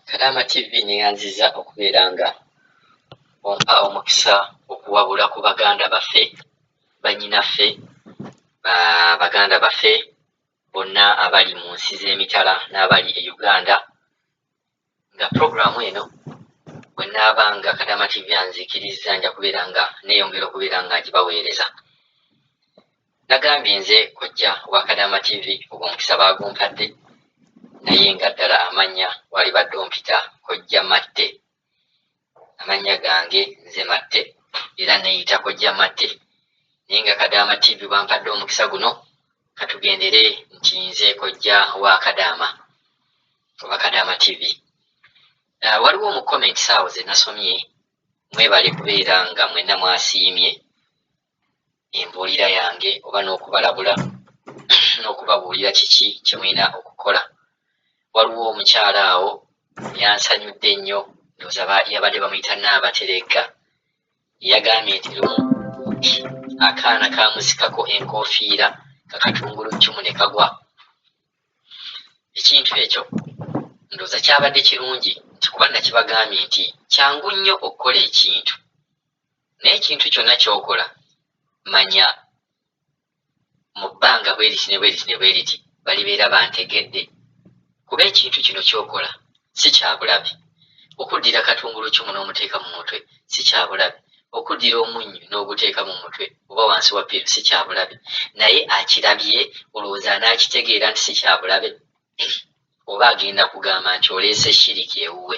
Kadaama TV neeyanzizza okubeera nga ompa omukisa okuwabula ku baganda baffe, bannyinaffe, baganda baffe bonna abali mu nsi z'emitala n'abali e Uganda nga pulogulaamu eno bwe nnaaba nga Kadaama TV anzikirizza nja kubeera nga neeyongera okubeera nga ngibaweereza. Nagambye nze kojja wa Kadaama TV ogwo omukisa baagumpadde naye nga ddala amannya walibadde ompita Kojja Matte. Amannya gange nze Matte era neeyita Kojja Matte naye nga Kadaama TV bampadde omukisa guno katugendere nti nze kojja wa Kadaama oba Kadaama TV. Waliwo mu comments awo ze nasomye, mwebale kubeera nga mwenna mwasiimye embuulira yange oba n'okubalabula n'okubabuulira kiki kye mulina okukola. Waliwo omukyala awo yansanyudde nnyo, ndowooza yabadde bamuyita Nnaabateregga, yagambye nti lumu akaana kaamusikako enkofiira kakatunguluccumu ne kagwa. Ekintu ekyo ndowooza kyabadde kirungi nti kuba nakibagambye nti kyangu nnyo okukola ekintu naye ekintu kyonna ky'okola manya mu bbanga bwe riti ne bwe riti ne bwe riti balibeera bantegedde kuba ekintu kino ky'okola si kya bulabe. Okuddira katunguluccumu n'omuteeka mu mutwe si kya bulabe, okuddira omunnyu n'oguteeka mu mutwe oba wansi wa ppiiro si kya bulabe naye akirabye olowooza anaakitegeera nti si kya bulabe oba agenda kugamba nti oleese shiriki ewuwe?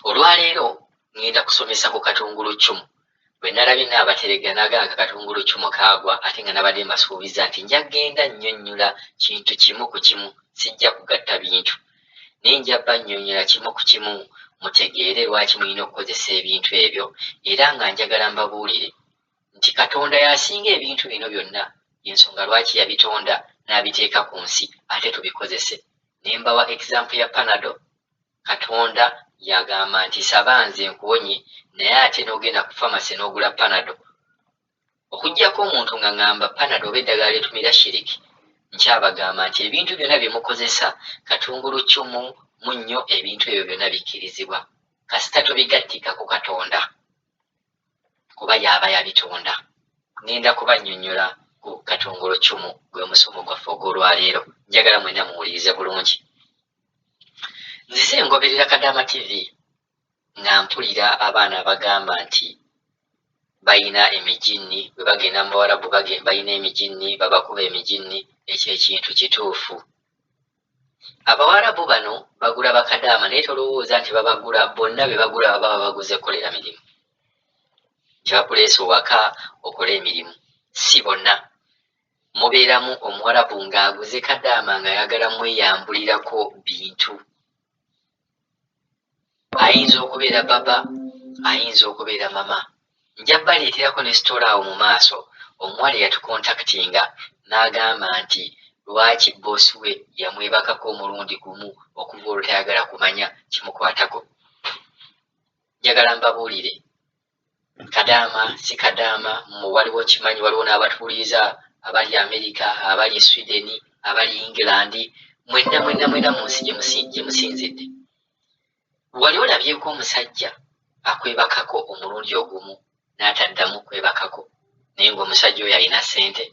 Olwaleero ngenda kusomesa ku katunguluccumu. Bwe nalabye Nnaabateregga n'agamba nti katunguluccumu kaagwa ate nga nabadde mbasuubizza nti nja genda nnyonnyola kintu kimu ku kimu, sijja kugatta bintu naye nja bannyonnyola kimu ku kimu mutegeere lwaki mulina okukozesa ebintu ebyo era nga njagala mbabuulire nti Katonda y'asinga ebintu bino byonna y'ensonga lwaki yabitonda n'abiteeka ku nsi ate tubikozese. Ne mbawa example ya Panado. Katonda yagamba nti saba nze nkuwonye naye ate nogenda ku pharmacy nogula panado. Okujjako omuntu nga ngamba panado oba eddagala lyetumira shirik nkyabagamba nti ebintu byona byemukozesa katungulu ccumu, munnyo ebintu ebyo byona bikkirizibwa kasita tobigattika ku Katonda kuba yaaba yabitonda. Ngenda kubannyonnyola ku katungulu ccumu gwe musomo gwaffe ogw'olwaleero. Njagala mwena muwulirize bulungi. Nzize ngoberera Kadaama TV nga mpulira abaana abagamba nti balina emijinni bwe bagenda mu Bawarabu balina emijinni babakuba emijinni ekyo ekintu kituufu. Abawarabu bano bagula bakadaama naye tolowooza nti babagula bonna be bagula baba babaguze kukolera mirimu. Nti bakuleese owaka okole emirimu si bonna. Mubeeramu omuwarabu ng'aguze kadaama ng'ayagala mweyambulirako bintu. Ayinza okubeera baba, ayinza okubeera mama. Nja baleeterako ne sitole awo mu maaso omuwala eyatukontakitinga n'agamba nti lwaki bboosi we yamwebakako omulundi gumu okuva olwo tayagala kumanya kimukwatako. Njagala mbabuulire Kadaama si kadaama mu waliwo nkimanyi waliwo n'abatuwuliriza abali Amerika, abali e Sweden, abali England, mwenna mwenna mwenna mu nsi gye musinzidde. Wali olabyeko omusajja akwebakako omulundi ogumu n'ataddamu kwebakako naye ng'omusajja oyo alina ssente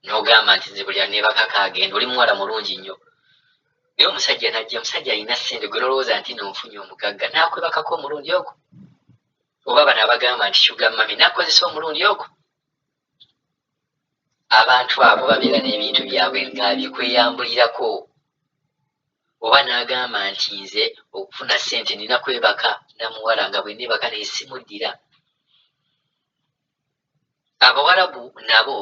n'ogamba nti nze buli aneebakako agenda oli muwala mulungi nnyo naye omusajja n'ajja omusajja alina ssente gwe n'olowooza nti no nfunye omugagga n'akwebakako omulundi ogwo oba bano abagamba nti sugar mummy n'akozesa omulundi ogwo abantu abo babeera n'ebintu byabwe ng'abikweyambulirako oba n'agamba nti nze okufuna ssente nina kwebaka na muwala nga bwe neebaka naye simuddira. Abawarabu nabo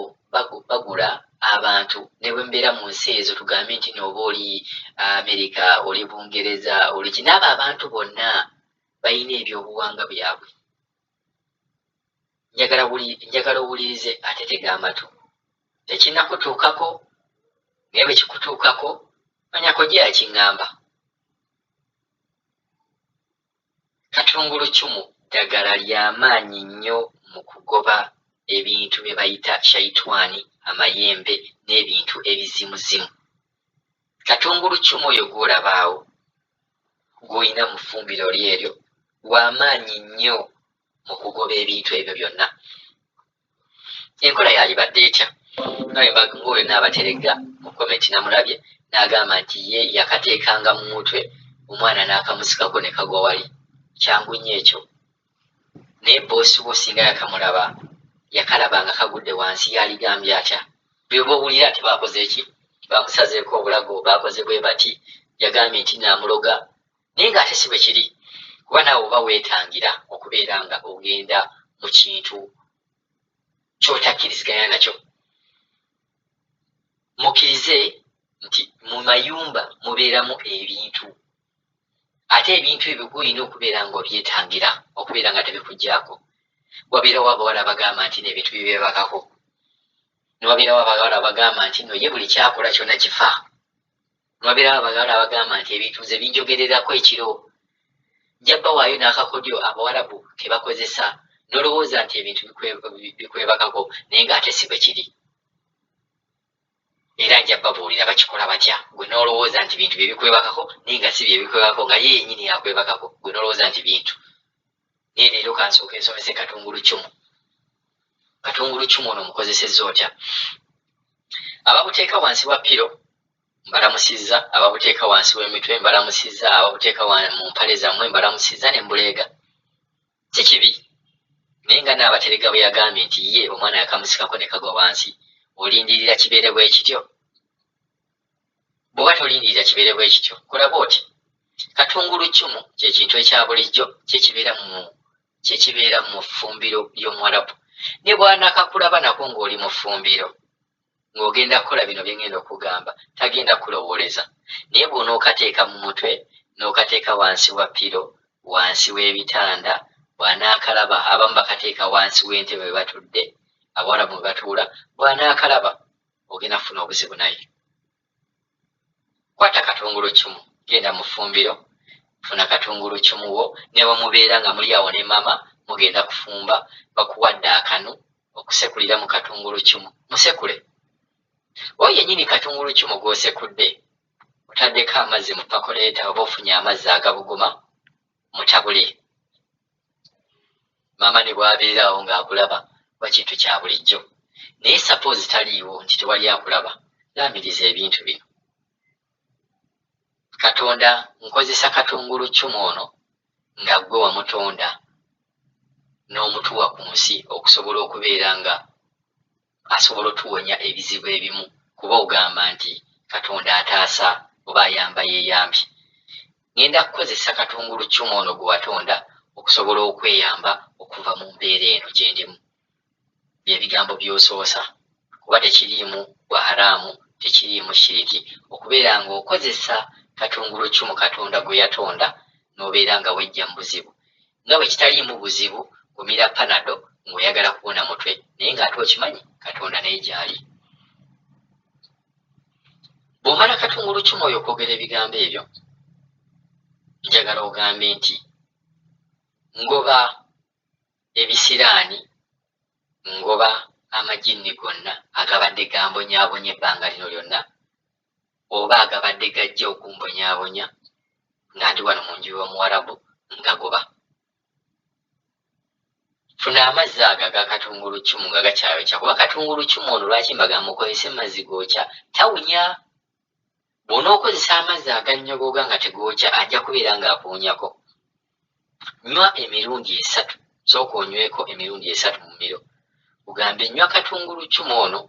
bagula abantu ne bwe mubeera mu nsi ezo tugambe nti no oba oli Amerika, oli Bungereza, oli ki n'abo abantu bonna balina ebyobuwangwa byabwe. Njagala njagala owulirize ate tega amatu. Tekinnakutuukako naye bwe kikutuukako manya kojja yakiŋŋamba. Katunguluccumu ddagala lya maanyi nnyo mu kugoba ebintu bye bayita shayitwani, amayembe n'ebintu ebizimuzimu. Katunguluccumu oyo gw'olaba awo gw'olina mu ffumbiro lyo eryo wa maanyi nnyo mu kugoba ebintu ebyo byonna. Enkola yalibadde etya? Nga bwe ng'oyo Nnaabateregga mu komenti namulabye n'agamba nti ye yakateekanga mu mutwe omwana n'akamusikako ne kagwa wali. Kyangu nnyo ekyo. Naye bboosi wo singa yakamulaba yakalaba nga kagudde wansi yaligambye atya? Byoba owulira nti baakoze ki? Baamusazeeko obulago, baakoze bwe bati, yagambye nti naamuloga. Naye ng'ate si bwe kiri kuba naawe oba weetangira okubeera nga ogenda mu kintu ky'otakkiriziganya nakyo. Mukkirize nti mu mayumba mubeeramu ebintu ate ebintu ebyo gw'olina okubeera ng'obyetangira okubeera nga tebikuggyako. Wabeerawo abawala abagamba nti n'ebintu bibeebakako. Ne wabeerawo abawala abagamba nti no ye buli ky'akola kyonna kifa. Ne wabeerawo abawala abagamba nti ebintu nze binjogererako ekiro. Nja bawaayo n'akakodyo Abawarabu ke bakozesa n'olowooza nti ebintu bikwebakako naye ng'ate si bwe kiri. Era nja babuulira bakikola batya gwe n'olowooza nti bintu bye bikwebakako naye nga si bye bikwebakako nga ye yennyini yakwebakako gwe n'olowooza nti bintu. Naye leero kansooke nsomese katunguluccumu. Katunguluccumu ono omukozesezza otya? Ababuteeka wansi wa piro mbalamusizza, ababuteeka wansi w'emitwe mbalamusizza, ababuteeka mu mpale zammwe mbalamusizza ne mbuleega. Si kibi naye nga Nnaabateregga bwe yagambye nti ye omwana yakamusikako ne kagwa wansi, olindirira kibeere bwe kityo? Bw'oba tolindirira kibeere bwe kityo, kola bw'oti. Katunguluccumu kye kintu ekya bulijjo kye kibeera mu kye kibeera mu ffumbiro ly'Omuwarabu. Ne bw'anaakakulaba nako ng'oli mu ffumbiro, ng'ogenda kukola bino bye ŋŋenda okukugamba, tagenda kukulowooleza. Naye bw'onookateeka mu mutwe, n'okateeka wansi wa ppiro, wansi w'ebitanda, bw'anaakalaba, abamu bakateeka wansi w'entebe we batudde, Abawarabu mwe batuula, bw'anaakalaba, ogenda kufuna obuzibu naye. Kwata katunguluccumu, genda mu ffumbiro, funa katunguluccumu wo, ne bwe mubeera nga muli awo ne mama mugenda kufumba, bakuwadde akanu okusekulira mu katunguluccumu, musekule. Oyo yennyini katunguluccumu gw'osekudde, otaddeko amazzi mu pakoleeta oba ofunye amazzi agabuguma, mutabule. Maama ne bw'abeera awo ng'akulaba kuba kintu kya bulijjo. Naye suppose taliiwo nti tewali akulaba, laamiriza ebintu bino. Katonda nkozesa katunguluccumu ono nga ggwe wamutonda n'omutuwa ku nsi okusobola okubeera nga asobola otuwonya ebizibu ebimu kuba ogamba nti Katonda ataasa oba ayamba yeeyambye. Ŋŋenda kukozesa katunguluccumu ono gwe watonda okusobola okweyamba okuva mu mbeera eno gye ndimu. Bye bigambo by'osoosa kuba tekiriimu bwa haraamu, tekiriimu shiriki okubeera ng'okozesa katunguluccumu Katonda gwe yatonda n'obeera nga weggya mu buzibu. Nga bwe kitaliimu buzibu kumira panado ng'oyagala kuwona mutwe naye ng'ate okimanyi Katonda naye gy'ali. Bw'omala katunguluccumu oyo okwogera ebigambo ebyo, njagala ogambe nti ngoba ebisiraani, ngoba amajinni gonna agabadde gambonyaabonya ebbanga lino lyonna oba agabadde gajja okumbonyaabonya nga ndi wano mu nju y'Omuwarabu ngagoba. Funa amazzi ago aga katunguluccumu nga gakyayokya kuba katunguluccumu ono lwaki mbagamba mukozese mazzi gookya tawunya. Bw'onookozesa amazzi agannyogoga nga tegookya ajja kubeera ng'akuwunyako. Nywa emirundi esatu, sooka onyweko emirundi esatu mu mumiro ogambe nywa katunguluccumu ono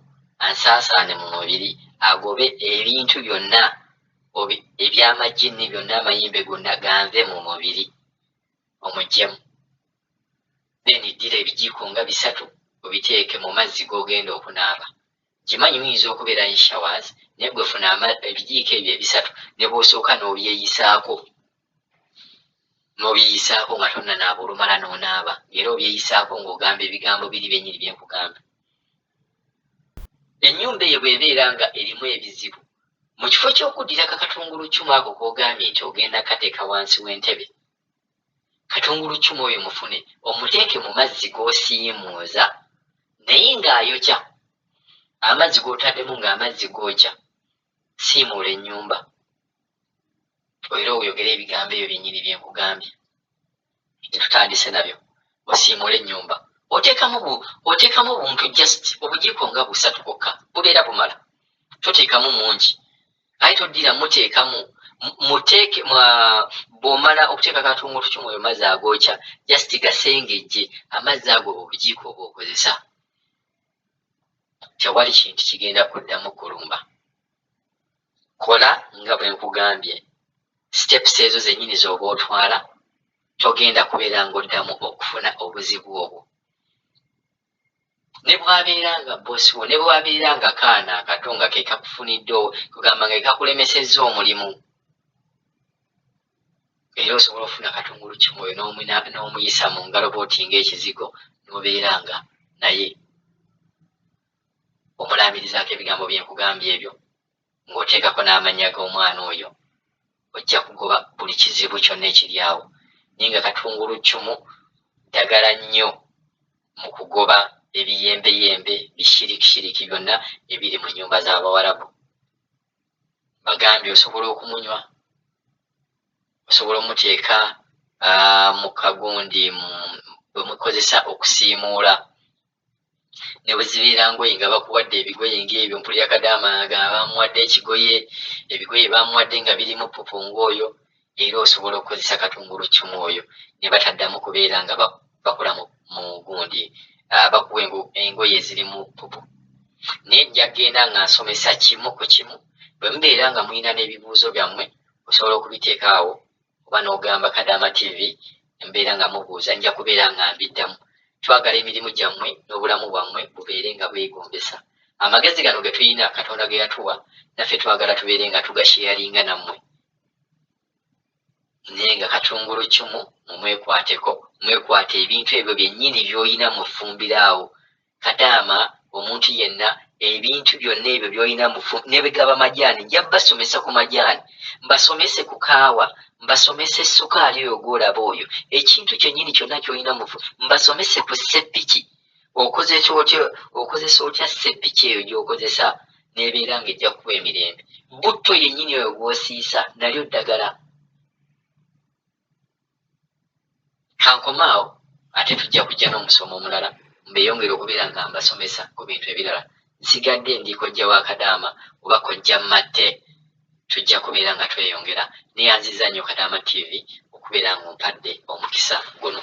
ansaasaane mu mubiri agobe ebintu byonna eby'amajinni byonna amayimbe gonna ganve mu mubiri omuggyemu. Then ddira ebijiiko nga bisatu obiteeke mu mazzi g'ogenda okunaaba. Nkimanyi muyinza okubeera ne showers naye gwe funa ebijiiko ebyo ebisatu ne bw'osooka n'obyeyisaako n'obyeyisaako nga tonnanaaba olumala n'onaaba ng'era obyeyisaako ng'ogamba ebigambo biri byennyini bye nkugamba. Ennyumba eyo bw'ebeera nga erimu ebizibu, mu kifo ky'okuddira kakatunguluccumu ako k'ogambye nti ogenda kukateeka wansi w'entebe, katunguluccumu oyo mufune omuteeke mu mazzi g'osiimuuza naye ng'ayokya, amazzi g'otaddemu ng'amazzi gookya, siimuula ennyumba. Era oyogere ebigambo ebyo byennyini bye nkugambye tetutandise nabyo, osiimuule ennyumba. Oteekamu bu oteekamu obuntu just obujiiko nga busatu bwokka bubeera bumala, toteekamu mungi. Aye toddira muteekamu muteeke bw'omala okuteeka katunguluccumu oyo mazzi agookya just gasengejje amazzi ago obujiiko oba okozesa. Tewali kintu kigenda kuddamu kulumba. Kola nga bwe nkugambye, steps ezo zennyini z'oba otwala, togenda kubeera ng'oddamu okufuna obuzibu obwo. Ne bw'abeera nga boss wo, ne bw'abeera nga kaana akato nga ke kakufunidde, kugamba nga ke kakulemesezza omulimu, era osobola okufuna katunguluccumu oyo n'omuyisa mu ngalo bw'oti ng'ekizigo, n'obeera nga naye omulaamirizaako ebigambo bye nkugambye ebyo, ng'oteekako n'amannya g'omwana oyo, ojja kugoba buli kizibu kyonna ekiri awo. Naye nga katunguluccumu ddagala nnyo mu kugoba ebiyembeyembe, bishirikishiriki byonna ebiri mu nnyumba z'Abawarabu. Bagambye osobola okumunywa, osobola omuteeka mu kagundi bwe mukozesa okusiimuula ne bwe zibeera ngoye nga bakuwadde ebigoye ng'ebyo. Mpulira Kadaama nga bamuwadde ekigoye, ebigoye bamuwadde nga birimu ppupu ng'oyo, era osobola okukozesa katunguluccumu oyo ne bataddamu kubeera nga bakola mu gundi bakuwa engoye ezirimu ppupu. Naye nja kugenda nga nsomesa kimu ku kimu. Bwe mubeera nga mulina n'ebibuuzo byammwe, osobola okubiteeka awo oba n'ogamba Kadaama TV mbeera nga mubuuza, nja kubeera nga mbiddamu. Twagala emirimu gyammwe n'obulamu bwammwe bubeere nga bwegombesa. Amagezi gano ge tulina Katonda ge yatuwa naffe twagala tubeere nga tugasheyaringa nammwe. Naye nga katunguluccumu mumwekwateko, mwekwate ebintu ebyo byennyini by'olina mu ffumbiro awo. Kadaama omuntu yenna ebintu byonna ebyo by'olina mu ne bwe gaba majaani, nja basomesa ku majaani, mbasomese ku kaawa, mbasomese sukaali oyo gw'olaba oyo, ekintu kyennyini kyonna ky'olina mu mbasomese ku ssepiki. Okozesa otya, okozesa otya ssepiki eyo gy'okozesa n'ebeera ng'ejja kukuwa emirembe. Butto yennyini oyo gw'osiisa nalyo ddagala. Kankome awo, ate tujja kujja n'omusomo omulala mbeyongere okubeera nga mbasomesa ku bintu ebirala. Nsigadde ndi kojja wa Kadaama oba kojja Matte, tujja kubeera nga tweyongera. Neyanzizza nnyo Kadaama TV okubeera ng'ompadde omukisa guno.